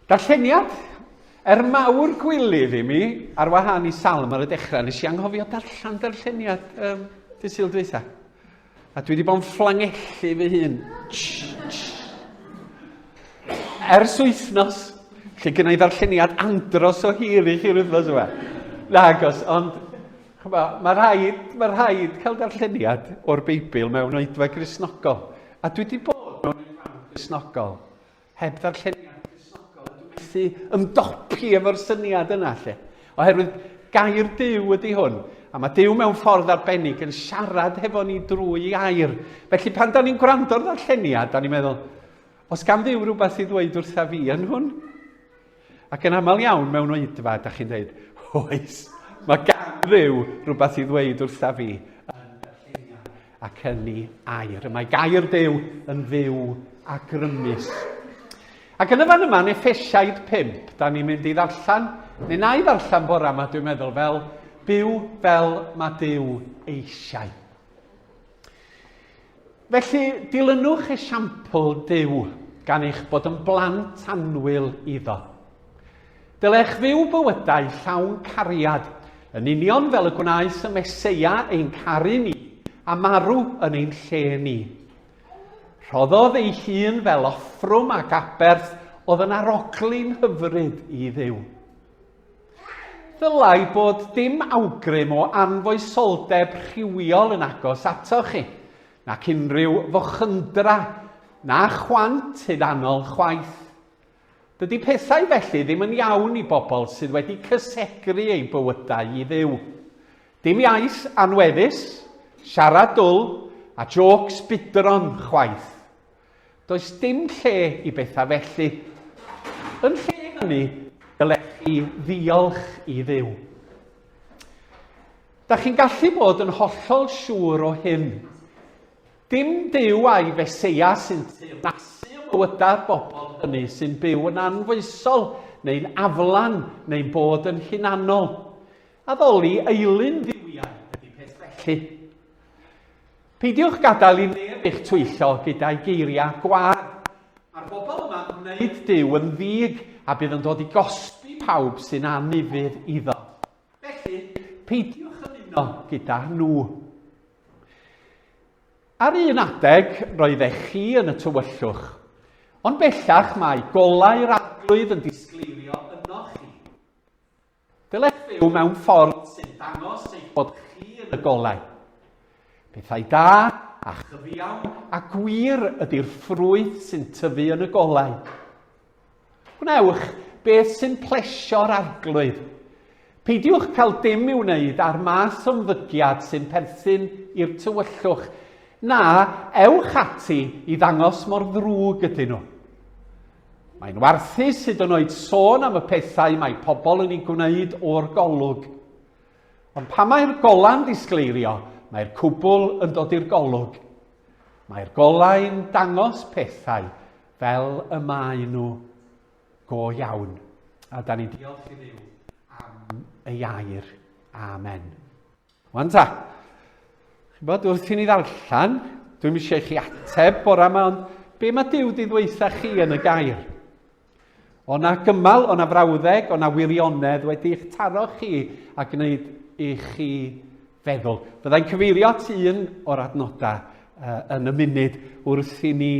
Darlleniad, er mawr gwilydd i mi, ar wahân i salm ar y dechrau, nes i anghofio darllen darlleniad um, dy Sul dwytha. A dwi wedi bod yn fflangellu fy hun. Ers wythnos, lle gen i ddarlleniad andros o hir i chi'r wythnos yma. Nagos, ond ch'mo, mae rhaid, mae rhaid cael darlleniad o'r Beibl mewn oedfa Gristnogol. A dwi wedi bod mewn oedfa Gristnogol heb ddarlleniad Cristnogol, a dwi'n methu ymdopi efo'r syniad yna, lle. Oherwydd gair Duw ydy hwn, a mae Duw mewn ffordd arbennig yn siarad hefo ni drwy air. Felly pan da ni'n gwrando'r ddarlleniad, da ni'n meddwl, os gan Dduw rhywbeth i ddweud wrtha fi yn hwn? Ac yn aml iawn mewn oedfa, da chi'n dweud, oes, mae gan Dduw rhywbeth i ddweud wrtha fi yn darlleniad ac yn ei air. Y mae gair Duw yn fyw a grymus. Ac yn y fan yma, yn Effesiaid 5, da ni'n mynd i ddarllen, neu na i ddarllen bora yma, dwi'n meddwl, fel byw fel mae Duw eisiau. Felly, dilynwch esiampl Duw gan eich bod yn blant annwyl iddo. Dylech fyw bywydau llawn cariad, yn union fel y gwnaeth y Meseia ein caru ni a marw yn ein lle ni. Rhoddodd ei hun fel offrwm ac aberth oedd yn arogli'n hyfryd i Dduw. Ddylai bod dim awgrym o anfoesoldeb rhywiol yn agos atoch chi, nac unrhyw fochynddra, na chwant huddanol chwaith. Dydy pethau felly ddim yn iawn i bobl sydd wedi cysegru eu bywydau i Dduw. Dim iaith anweddus, siarad dwl, a jôcs budron chwaith. Does dim lle i bethau felly. Yn lle hynny, dylech chi ddiolch i Dduw. Da chi'n gallu bod yn hollol siŵr o hyn. Dim Duw a'i Feseia sy'n teyrnasu ym mywydau'r bobl hynny sy'n byw yn anfoesol neu'n aflan neu'n bod yn hunanol. Addoli eilun dduwiau ydy peth felly. Peidiwch gadael i neb eich twyllo gyda'i geiriau gwag. Mae'r bobl yma'n gwneud Duw yn ddig a bydd yn dod i gosbi pawb sy'n anufudd iddo. Felly, peidiwch ymuno gyda nhw. Ar un adeg, roeddech chi yn y tywyllwch, ond bellach mae golau'r Arglwydd yn disgleirio ynoch chi. Dylech fyw mewn ffordd sy'n dangos eich bod chi yn y golau. Pethau da a chyfiawn a gwir ydy'r ffrwyth sy'n tyfu yn y golau. Gwnewch beth sy'n plesio'r arglwydd. Peidiwch cael dim i'w wneud â'r math o ymddygiad sy'n perthyn i'r tywyllwch, na ewch ati i ddangos mor ddrwg ydyn nhw. Mae'n warthus hyd yn oed sôn am y pethau mae pobl yn ei gwneud o'r golwg. Ond pan mae'r golau'n disgleirio, mae'r cwbl yn dod i'r golwg. Mae'r golau'n dangos pethau fel y maen nhw go iawn. A da ni'n diolch i Dduw am ei air. Amen. Wan ta. Chi'n bod, wrth i ni ddarllen, dwi'n eisiau i chi ateb bora yma, ond be mae Duw di ddweutha chi yn y gair? O na gymal, o na frawddeg, o na wirionedd wedi eich taro chi a gwneud i chi feddwl. Byddai'n cyfeirio at un o'r adnodau uh, yn y munud wrth i ni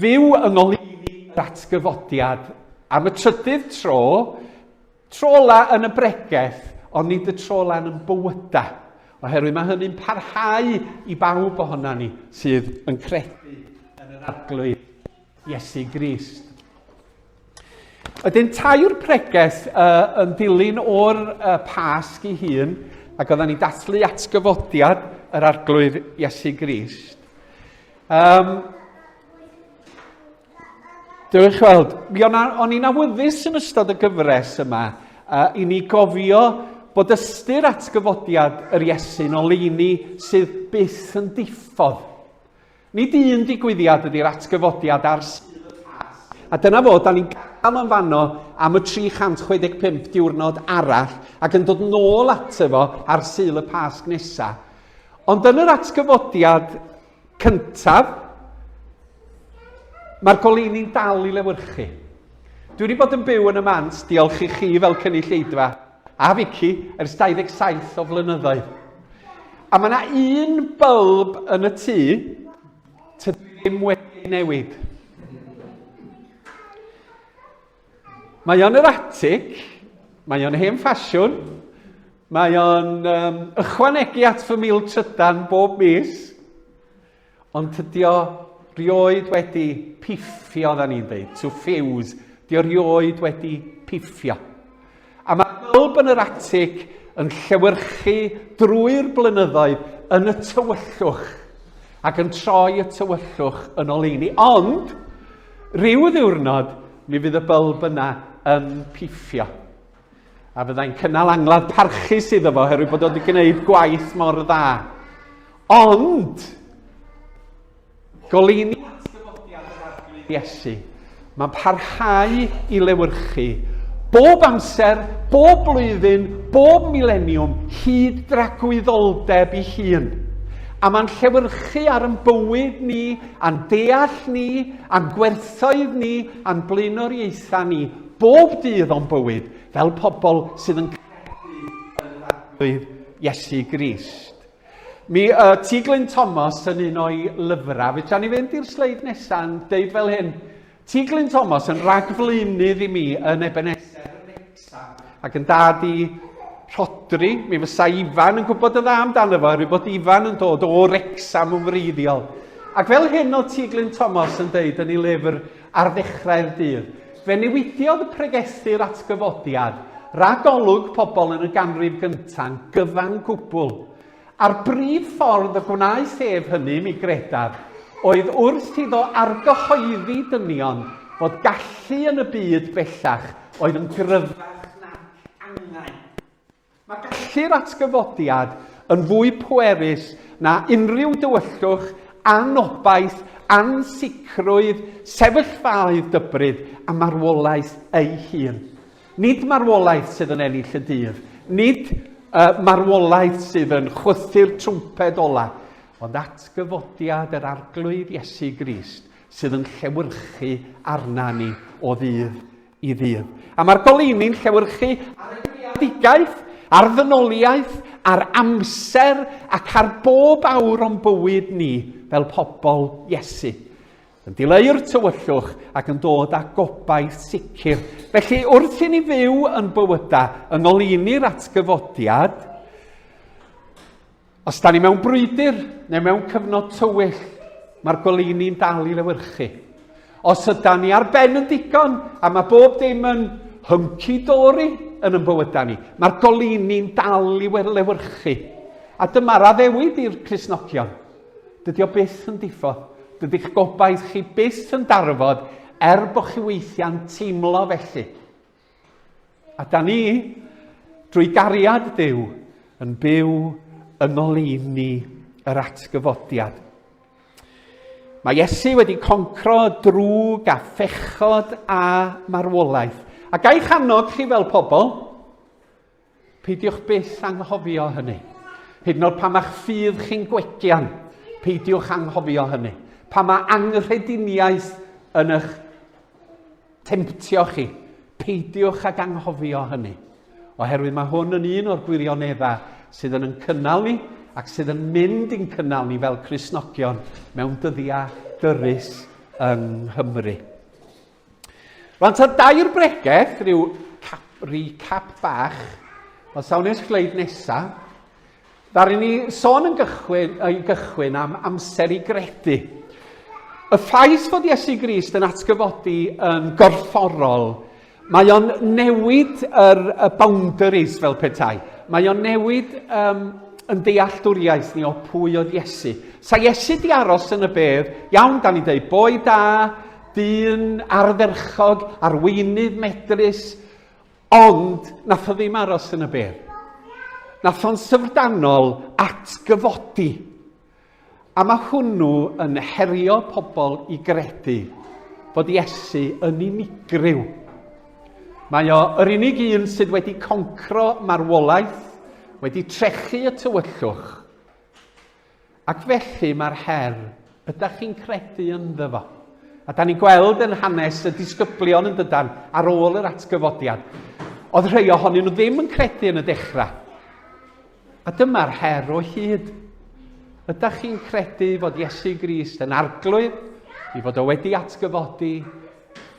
fyw yng ngoleuni yr atgyfodiad am y trydydd tro Tro ola yn y bregeth, ond nid y tro ola yn yn bywyda. Oherwydd mae hynny'n parhau i bawb ohona ni sydd yn credu yn yr Arglwydd Iesu Grist. Wedyn tair pregeth uh, yn dilyn o'r uh, Pasg ei hun, ac oedden ni'n dathlu atgyfodiad yr Arglwydd Iesu Grist. Um, Dewch weld, mi o'n, o'n i'n awyddus yn ystod y gyfres yma uh, i ni gofio bod ystyr atgyfodiad yr Iesu'n oleuni sydd byth yn diffodd. Nid un digwyddiad ydy'r atgyfodiad ar Sul y Pasg. A dyna fo, da ni'n cael yn fanno am y 365 diwrnod arall ac yn dod nôl ato fo ar Sul y Pasg nesaf. Ond yn yr atgyfodiad cyntaf, mae'r goleuni'n dal i lewyrchu. Dwi wedi bod yn byw yn y mant, diolch i chi fel cynulleidfa, a Vicky, ers 27 o flynyddoedd. A mae yna un bylb yn y tŷ tydw i ddim wedi newid. Mae o'n yr atig, mae o'n hen ffasiwn, mae o'n um, ychwanegu at fy mil trydan bob mis, ond tydi o rioed wedi piffio, dda ni'n dweud, to fuse, di o rioed wedi piffio. A mae bylb yn yr atig yn llewyrchu drwy'r blynyddoedd yn y tywyllwch ac yn troi y tywyllwch yn oleuni. Ond, rhyw ddiwrnod, mi fydd y bylb yna yn piffio. A fyddai'n cynnal angladd parchus iddo fo, oherwydd bod o wedi gwneud gwaith mor dda. Ond, Goleuni atgyfodiad yr Arglwydd Iesu, mae'n parhau i lewyrchu bob amser, bob blwyddyn, bob mileniwm, hyd dragwyddoldeb ei hun. A mae'n llewyrchu ar yn bywyd ni, a'n deall ni, a'n gwerthoedd ni, a'n blaenoriaethau ni, bob dydd o'n bywyd, fel pobl sydd yn credu yn yr Arglwydd Iesu Grist. Mi uh, T. Glyn Thomas yn un o'i lyfrau, fedra ni fynd i'r sleid nesaf yn deud fel hyn. T. Glyn Thomas yn rhagflaenydd i mi yn Ebenezer yn Wrecsam ac yn dad i Rhodri, mi fysa Ifan yn gwybod yn dda amdano fo, oherwydd bod Ifan yn dod o Wrecsam yn wreiddiol. Ac fel hyn oedd T. Glyn Thomas yn deud yn ei lyfr ar ddechrau'r dydd, fe newidiodd pregethu'r atgyfodiad ragolwg pobl yn y ganrif gyntaf gyfan gwbl. A'r brif ffordd y gwnaeth ef hynny, mi gredaf, oedd wrth iddo argyhoeddi dynion fod gallu yn y byd bellach oedd yn gryfach nac angau. Mae gallu'r atgyfodiad yn fwy pwerus na unrhyw dywyllwch, anobaith, ansicrwydd, sefyllfaoedd dybryd a marwolaeth ei hun. Nid marwolaeth sydd yn ennill y dydd, nid uh, marwolaeth sydd yn chwythu'r trwmped ola, ond atgyfodiad yr Arglwydd Iesu Grist sydd yn llewyrchu arna ni o ddydd i ddydd. A mae'r goleuni'n llewyrchu ar y greadigaeth, ar ddynoliaeth, ar amser ac ar bob awr o'n bywyd ni fel pobl Iesu. Yn dileu'r tywyllwch ac yn dod â gobaith sicr. Felly wrth i ni fyw yn bywydau yng ngoleuni'r atgyfodiad, Os da ni mewn brwydr neu mewn cyfnod tywyll, mae'r goleuni'n dal i lewyrchu. Os yda ni ar ben yn digon a mae bob dim yn hunky-dory yn yn bywydau ni, mae'r goleuni'n dal i lewyrchu. A dyma'r addewid i'r Cristnogion. Dydy o byth yn diffodd. Dydy'ch gobaith chi byth yn darfod er bod chi weithiau'n teimlo felly. A da ni, drwy gariad Duw, yn byw yng ngoleuni yr atgyfodiad. Mae Iesu wedi concro drwg a phechod a marwolaeth. A ga'i annog chi fel pobl, peidiwch byth anghofio hynny. Hyd yn oed pan mae'ch ffydd chi'n gwegian, peidiwch anghofio hynny. Pan mae anghrediniaeth yn eich Temtio chi. Peidiwch ag anghofio hynny. Oherwydd mae hwn yn un o'r gwirioneddau sydd yn yn cynnal ni ac sydd yn mynd i'n cynnal ni fel Cristnogion mewn dyddiau dyrys yng Nghymru. Rwan ta dair bregeth, rhyw cap, recap bach, os awn i'r sleid nesaf, Ddaru ni sôn yn gychwyn, i gychwyn am amser i gredu. Y ffaith fod Iesu Grist yn atgyfodi yn gorfforol, mae o'n newid yr, y boundaries fel petai. Mae o'n newid um, yn dealltwriaeth ni o pwy oedd Iesu. Sa Iesu di aros yn y bedd, iawn, da ni'n dweud boi da, dyn ardderchog, arweinydd medrus, Ond nath o ddim aros yn y bedd. Nath o'n syfrdanol atgyfodi. A mae hwnnw yn herio pobl i gredu fod Iesu yn unigryw. Mae o yr unig un sydd wedi concro marwolaeth, wedi trechu y tywyllwch. Ac felly mae'r her, ydych chi'n credu ynddo fo? A da ni'n gweld yn hanes y disgyblion yn dydan ar ôl yr atgyfodiad. Oedd rhai ohonyn nhw ddim yn credu yn y dechrau. A dyma'r her o hyd. Ydych chi'n credu fod Iesu Grist yn arglwydd, i fod o wedi atgyfodi,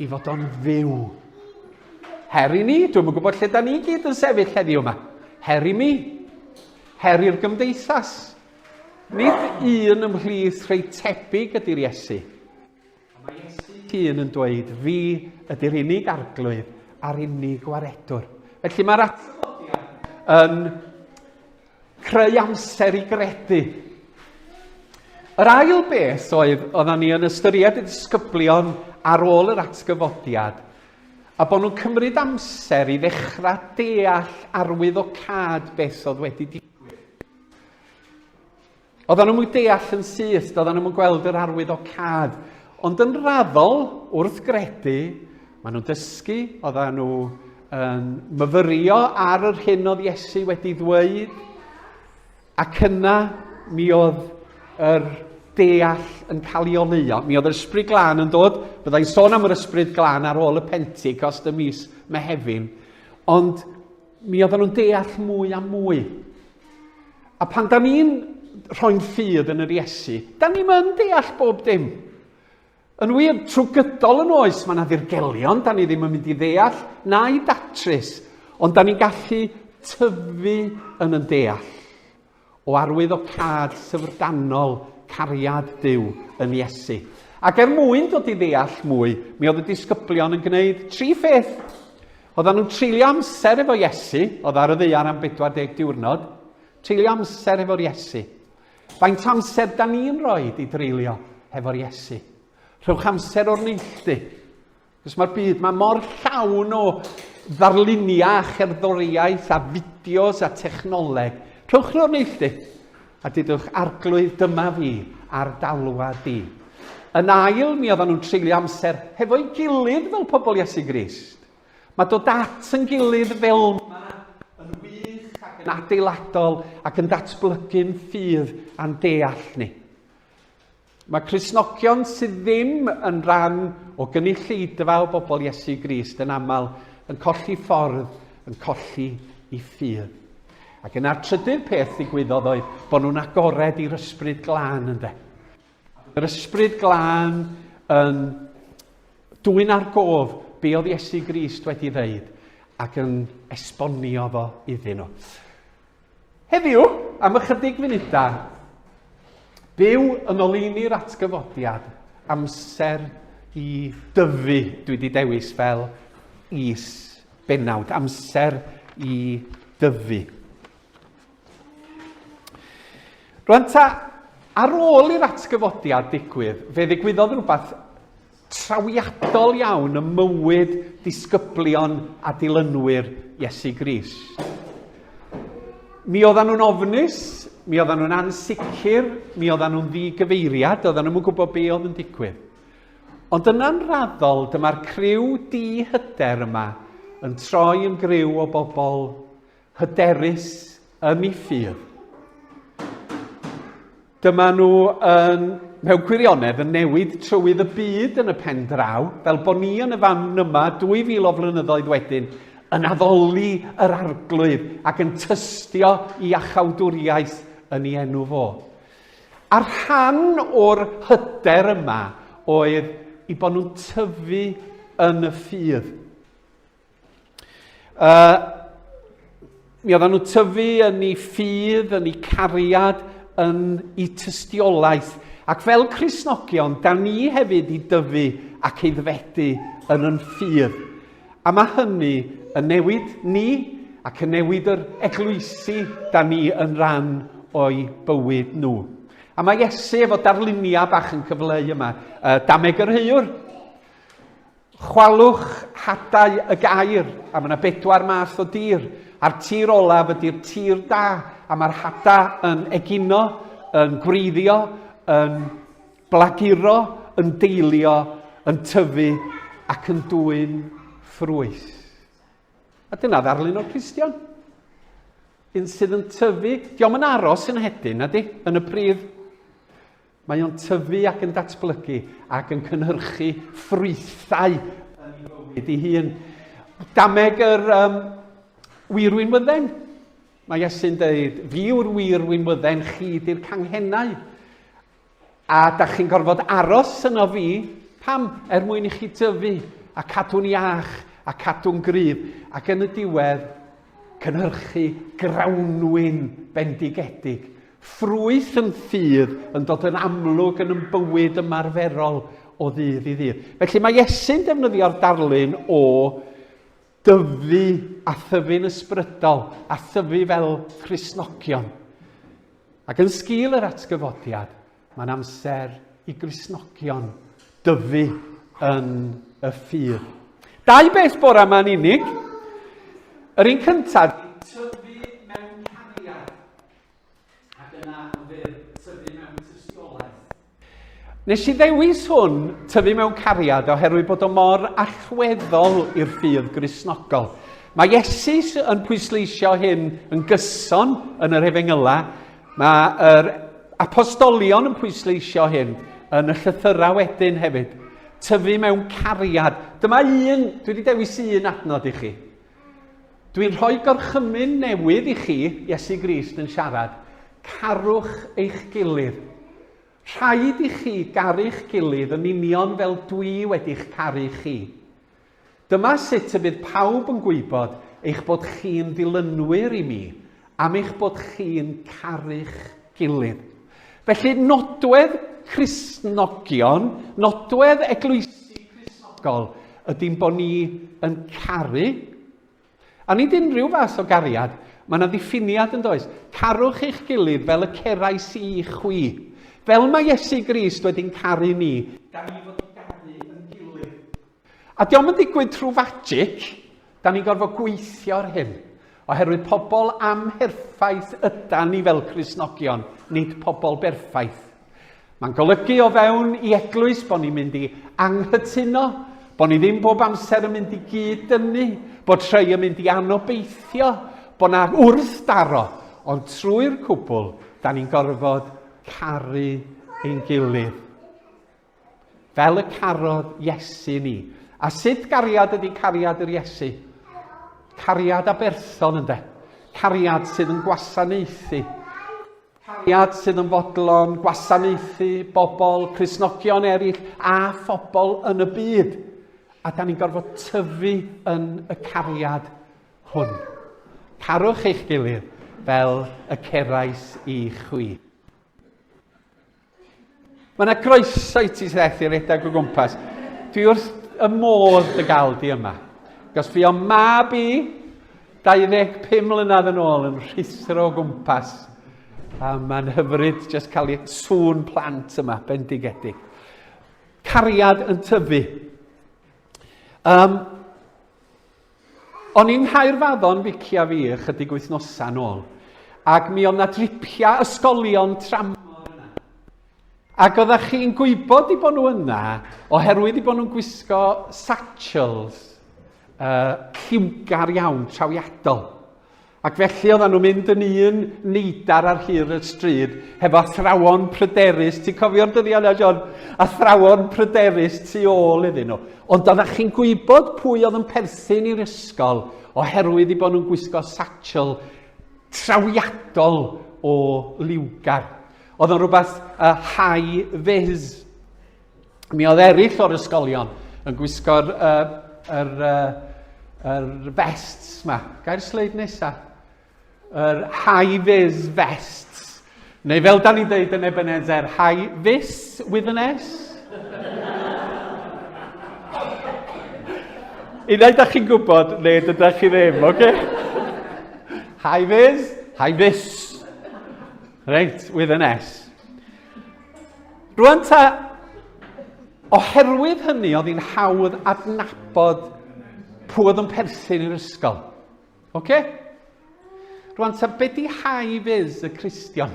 i fod o'n fyw? Her i ni, dwi'n yn gwybod lle da ni gyd yn sefyll heddiw yma. Her i mi. Her i'r gymdeithas. Nid un ymhlith rhai tebyg ydy'r Iesu. Ond mae Iesu hun yn dweud, fi ydy'r unig arglwydd a'r unig waredwr. Felly mae'r atgyfodiad yn creu amser i gredu. Yr ail beth oedd, oedden ni yn ystyried y disgyblion ar ôl yr atgyfodiad, a bod nhw'n cymryd amser i ddechrau deall arwyddocâd beth oedd wedi digwydd. Oedden nhw'n deall yn syth, oedden nhw'n gweld yr arwyddocâd. Ond yn raddol, wrth gredu, maen nhw'n dysgu, oedden nhw yn myfyrio ar yr hyn oedd Iesu wedi ddweud, ac yna mi oedd yr deall yn cael ei oleuo. Mi oedd yr Ysbryd Glân yn dod, byddai'n sôn am yr Ysbryd Glân ar ôl y Pentecost y mis Mehefin, ond mi oedden nhw'n deall mwy a mwy. A pan da ni'n rhoi'n ffydd yn yr Iesu, da ni'n yn deall bob dim. Yn wir, trwy gydol yn oes, mae yna ddirgelion, da ni ddim yn mynd i ddeall na'i datrys, ond da ni'n gallu tyfu yn yn deall. O arwyddocâd syfrdanol cariad Duw yn Iesu. Ac er mwyn dod i ddeall mwy, mi oedd y disgyblion yn gwneud tri pheth. Oedden nhw'n treulio amser efo Iesu, oedd ar y ddaear am 40 diwrnod, treulio amser efo'r Iesu. Faint amser da ni'n rhoi i dreulio hefo'r Iesu? Rhowch amser o'r neilltu. Cos mae'r byd mae mor llawn o ddarluniau a cherddoriaeth a fideos a technoleg. Rhowch nhw'r neilltu a dudwch, arglwydd dyma fi a'r dalwad di. Yn ail, mi oedden nhw'n treulio amser hefo'i gilydd fel pobl Iesu Grist. Mae dod at yn gilydd fel yma yn wych ac yn adeiladol ac yn datblygu'n ffydd a'n deall ni. Mae Cristnogion sydd ddim yn rhan o gynulleidfa o bobl Iesu Grist yn aml yn colli ffordd, yn colli i ffydd. Ac yna'r trydydd peth ddigwyddodd oedd bod nhw'n agored i'r ysbryd glân ynde. Yr ysbryd glân yn dwyn ar gof be oedd Iesu Grist wedi ddeud ac yn esbonio fo iddyn nhw. Heddiw, am ychydig funudau, byw yn oleuni'r atgyfodiad, amser i dyfu, dwi wedi dewis fel is benawd, amser i dyfu. Rwan ta, ar ôl i'r atgyfodiad digwydd, fe ddigwyddodd rhywbeth trawiadol iawn ym mywyd disgyblion a dilynwyr Iesu Grist. Mi oedden nhw'n ofnus, mi oedden nhw'n ansicr, mi oedden nhw'n ddigyfeiriad, oedden nhw'n gwybod be oedd yn digwydd. Ond yna'n raddol, dyma'r criw di-hyder yma yn troi yn griw o bobl hyderus yn ei ffydd. Dyma nhw yn, mewn gwirionedd, yn newid trywydd y byd yn y pen draw, fel bod ni yn y fan yma 2000 o flynyddoedd wedyn yn addoli yr arglwydd ac yn tystio i achawdwriaeth yn ei enw fo. A rhan o'r hyder yma oedd i bod nhw'n tyfu yn y ffydd. Mi oedden nhw'n tyfu yn eu ffydd, yn eu cariad, yn eu tystiolaeth. Ac fel Cristnogion, da ni hefyd i dyfu ac aeddfedu yn yn ffydd. A mae hynny yn newid ni ac yn newid yr eglwysi da ni yn rhan o'i bywyd nhw. A mae Iesu efo darluniau bach yn cyfleu yma. Dameg yr heuwr, Chwalwch hadau y gair, a mae yna bedwar math o dir, a'r tir olaf ydy'r tir da, a mae'r hadau yn egino, yn gwreiddio, yn blaguro, yn deilio, yn tyfu ac yn dwyn ffrwyth. A dyna ddarlun o'r Cristion. Un sydd yn tyfu, diolch yn aros yn hedyn, na di, yn y pridd. Mae o'n tyfu ac yn datblygu ac yn cynhyrchu ffrwythau yn ei fywyd ei hun. Dameg yr um, wir winwydden. Mae Iesu'n dweud, fi yw'r wir winwydden, chi di'r canghennau. A da chi'n gorfod aros yno fi, pam? Er mwyn i chi tyfu a cadw'n iach a cadw'n gryf. Ac yn y diwedd, cynhyrchu grawnwin bendigedig. Ffrwyth yn ffydd yn dod yn amlwg yn yn bywyd ymarferol o ddydd i ddydd. Felly mae Iesu'n defnyddio'r darlun o dyfu a thyfu'n ysbrydol a thyfu fel Cristnogion. Ac yn sgil yr atgyfodiad, mae'n amser i Gristnogion dyfu yn y ffydd. Dau beth bore yma'n unig. Yr un cyntaf, tyfu mewn cariad. Ac yna yn fyr, tyfu mewn tystiolaeth. Nes i ddewis hwn, tyfu mewn cariad, oherwydd bod o mor allweddol i'r ffydd Gristnogol. Mae Iesu yn pwysleisio hyn yn gyson yn yr Efengylau. Mae'r apostolion yn pwysleisio hyn yn y llythyrau wedyn hefyd. Tyfu mewn cariad. Dyma un, dwi wedi dewis un adnod i chi. Dwi'n rhoi gorchymyn newydd i chi, Iesu Grist yn siarad, carwch eich gilydd. Rhaid i chi garu'ch gilydd yn union fel dwi wedi'ch caru chi. Dyma sut y bydd pawb yn gwybod eich bod chi'n ddilynwyr i mi, am eich bod chi'n caru'ch gilydd. Felly nodwedd Cristnogion, nodwedd eglwysi Cristnogol ydy'n bod ni yn caru. A nid unrhyw fath o gariad, mae yna ddiffiniad yn does. Carwch eich gilydd fel y cerais i chwi. Fel mae Iesu Grist wedi'n caru ni, da ni fod i garu yn gilydd. A dio'm yn digwydd trwy fagic, da ni'n gorfod gweithio ar hyn. Oherwydd pobl amherffaith ydan ni fel Cristnogion, nid pobl berffaith. Mae'n golygu o fewn i eglwys bod ni'n mynd i anghytuno, bod ni ddim bob amser yn mynd i gyd-dynnu, bod rhai yn mynd i anobeithio, bod na wrthdaro, ond trwy'r cwbl, da ni'n gorfod caru ein gilydd. Fel y carodd Iesu ni. A sut gariad ydy cariad yr Iesu? Cariad aberthol ynde. Cariad sydd yn gwasanaethu. Cariad sydd yn fodlon gwasanaethu bobl, Cristnogion eraill a phobl yn y byd. A da ni'n gorfod tyfu yn y cariad hwn. Carwch eich gilydd fel y cerais i chwi. Mae yna groeso i ti Seth i redeg o gwmpas. Dwi wrth y modd dy gael di yma. Gos fi o'n mab i 25 mlynedd yn ôl yn rhuthro o gwmpas. A mae'n hyfryd jyst cael ei sŵn plant yma, bendigedig. Cariad yn tyfu. Um, O'n i'n Nghaerfaddon, Vicky a fi, ychydig wythnosau nôl, ac mi oedd na dripiau ysgolion tramor yna. Ac oeddech chi'n gwybod i bod nhw yna oherwydd i bod nhw'n gwisgo satchels uh, lliwgar iawn, trawiadol. Ac felly oedden nhw'n mynd yn un neidar ar hir y stryd hefo athrawon pryderus. Ti'n cofio'r dyddiau yna, John? Athrawon pryderus tu ôl iddyn nhw. Ond oeddech chi'n gwybod pwy oedd yn perthyn i'r ysgol oherwydd i bod nhw'n gwisgo satchel trawiadol o liwgar. Oedd o'n rhywbeth uh, high vis. Mi oedd eraill o'r ysgolion yn gwisgo'r uh, yr, uh, yr vests ma. Gair sleid nesa. Yr high-vis vests. Neu fel da ni'n dweud yn Ebenezer, high-vis with an S. Unai da chi'n gwybod, neu dydych chi ddim, oce? Okay? High-vis, high-vis. Reit, with an S. Rwan ta, oherwydd hynny, oedd hi'n hawdd adnabod pwy oedd yn perthyn i'r ysgol. Oce? Okay? Rwan ta, be di high vis y Cristion?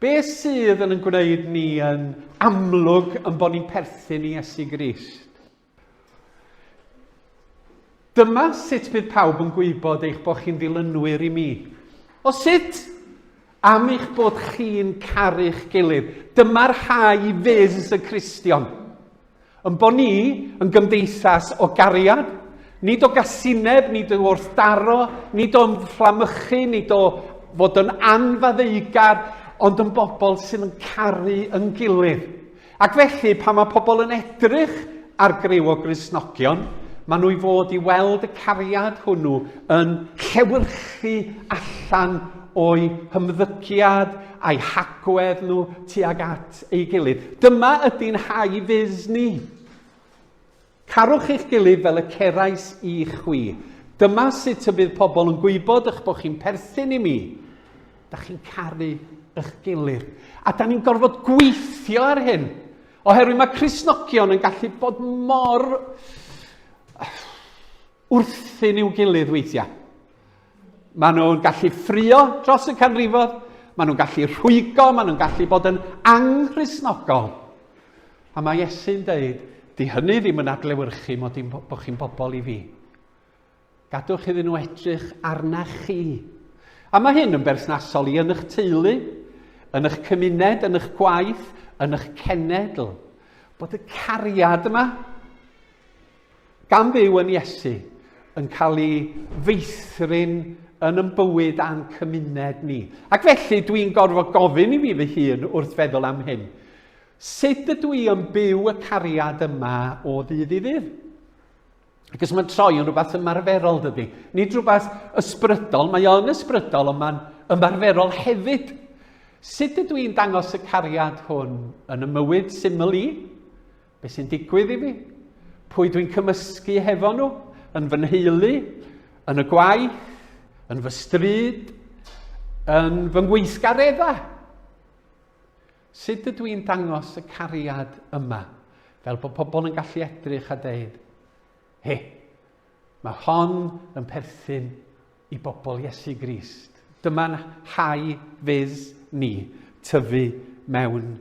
Be sydd yn yn gwneud ni yn amlwg yn bod ni'n perthyn i Iesu Grist? Dyma sut bydd pawb yn gwybod eich bod chi'n ddilynwyr i mi. O sut? Am eich bod chi'n caru'ch gilydd. Dyma'r hau fus y Cristion. Yn bod ni yn gymdeithas o gariad, nid o gasineb, nid o wrthdaro, nid o ymfflamychu, nid o fod yn anfaddeugar, ond yn bobl sydd yn caru yn gilydd. Ac felly, pan mae pobl yn edrych ar griw o Gristnogion, maen nhw i fod i weld y cariad hwnnw yn llewyrchu allan o'u hymddygiad a'i hagwedd nhw tuag at ei gilydd. Dyma ydy'n hau fus ni. Carwch eich gilydd fel y cerais i chwi. Dyma sut y bydd pobl yn gwybod eich bod chi'n perthyn i mi. Da chi'n caru eich gilydd. A da ni'n gorfod gweithio ar hyn. Oherwydd mae Cristnogion yn gallu bod mor wrthyn i'w gilydd weithiau. Maen nhw'n gallu ffrio dros y canrifodd, maen nhw'n gallu rhwygo, maen nhw'n gallu bod yn anghristnogol. A mae Iesu'n deud, di hynny ddim yn adlewyrchu mod i'n, bod chi'n bobl i fi. Gadwch iddyn nhw edrych arna chi. A mae hyn yn berthnasol i yn eich teulu, yn eich cymuned, yn eich gwaith, yn eich cenedl. Bod y cariad yma Gan fyw yn Iesu, yn cael ei feithrin yn yn bywyd a'n cymuned ni. Ac felly dwi'n gorfod gofyn i fi fy hun wrth feddwl am hyn. Sut ydw i yn byw y cariad yma o ddydd i ddydd? Ac os mae'n troi yn rhywbeth ymarferol, dydy. Nid rhywbeth ysbrydol, mae o'n ysbrydol, ond mae'n ymarferol hefyd. Sut ydw i'n dangos y cariad hwn yn y mywyd syml i? Be sy'n digwydd i fi? Pwy dwi'n cymysgu hefo nhw? Yn fy nheulu? Yn y gwaith? Yn fy stryd? Yn fy ngweithgareddau? Sut ydw i'n dangos y cariad yma? Fel bod pobl yn gallu edrych a deud, he, mae hon yn perthyn i bobl Iesu Grist. Dyma'n hau fus ni, tyfu mewn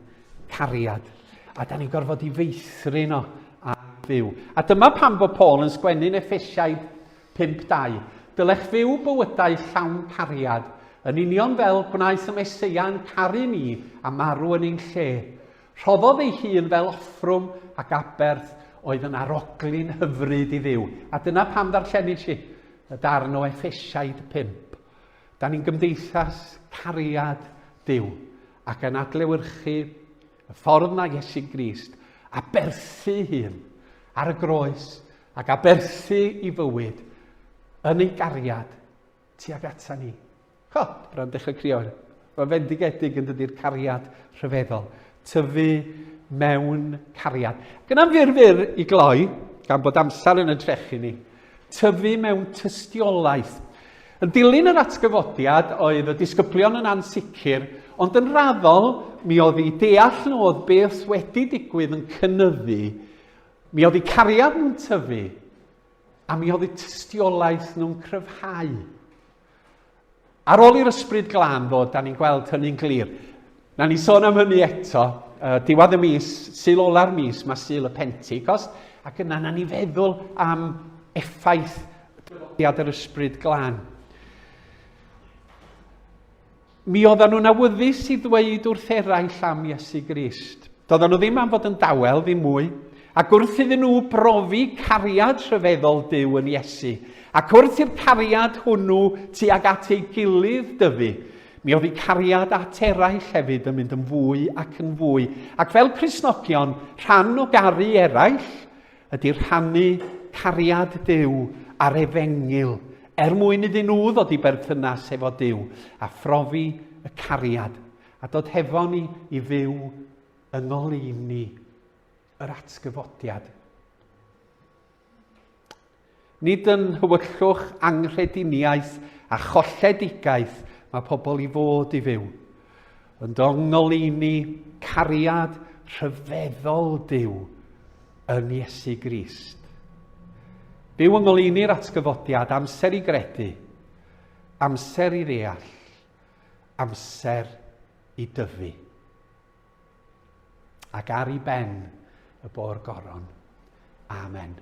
cariad. A da ni'n gorfod i feithrin o a fyw. A dyma pam bod Paul yn sgwennu'n Effesiaid 5.2. Dylech fyw bywydau llawn cariad, yn union fel gwnaeth y Meseia'n caru ni a marw yn ein lle. Rhoddodd ei hun fel offrwm ac aberth oedd yn arogli'n hyfryd i Dduw. A dyna pam ddarllenis i y darn o Effesiaid 5. Da ni'n gymdeithas cariad Duw ac yn adlewyrchu y ffordd na Iesu Grist aberthu hun ar y groes ac aberthu i fywyd yn ei gariad tuag ata ni. Ho, bron dechrau crio. Mae'n fendigedig yn dydi'r cariad rhyfeddol. Tyfu mewn cariad. Gyda'n fyr fyr i gloi, gan bod amser yn y trechu ni, tyfu mewn tystiolaeth. Yn dilyn yr atgyfodiad oedd y disgyblion yn ansicr, ond yn raddol mi oedd i deall nhw oedd beth wedi digwydd yn cynyddu, mi oedd i cariad nhw'n tyfu, a mi oedd i tystiolaeth nhw'n cryfhau. Ar ôl i'r ysbryd glân ddod, da ni'n gweld hynny'n glir. Na ni sôn am hynny eto, diwedd y mis, Sul ola'r mis, mae Sul y Pentecost, ac yna na ni feddwl am effaith dyfodiad yr ysbryd glân. Mi oedden nhw'n awyddus i ddweud wrth eraill am Iesu Grist. Doedden nhw ddim am fod yn dawel, ddim mwy. Ac wrth iddyn nhw brofi cariad rhyfeddol Duw yn Iesu, ac wrth i'r cariad hwnnw tuag at ei gilydd dyfu, mi oedd eu cariad at eraill hefyd yn mynd yn fwy ac yn fwy. Ac fel Cristnogion, rhan o garu eraill ydy rhannu cariad Duw a'r efengyl er mwyn iddyn nhw ddod i berthynas efo Duw a phrofi y cariad a dod hefo ni i fyw yng ngoleuni yr atgyfodiad. Nid yn nhywyllwch anghrediniaeth a cholledigaeth mae pobl i fod i fyw, ond yng ngoleuni cariad rhyfeddol Duw yn Iesu Grist. Byw yng ngoleuni'r atgyfodiad, amser i gredu, amser i ddeall, amser i dyfu. Ac ar ei ben y bo'r goron. Amen.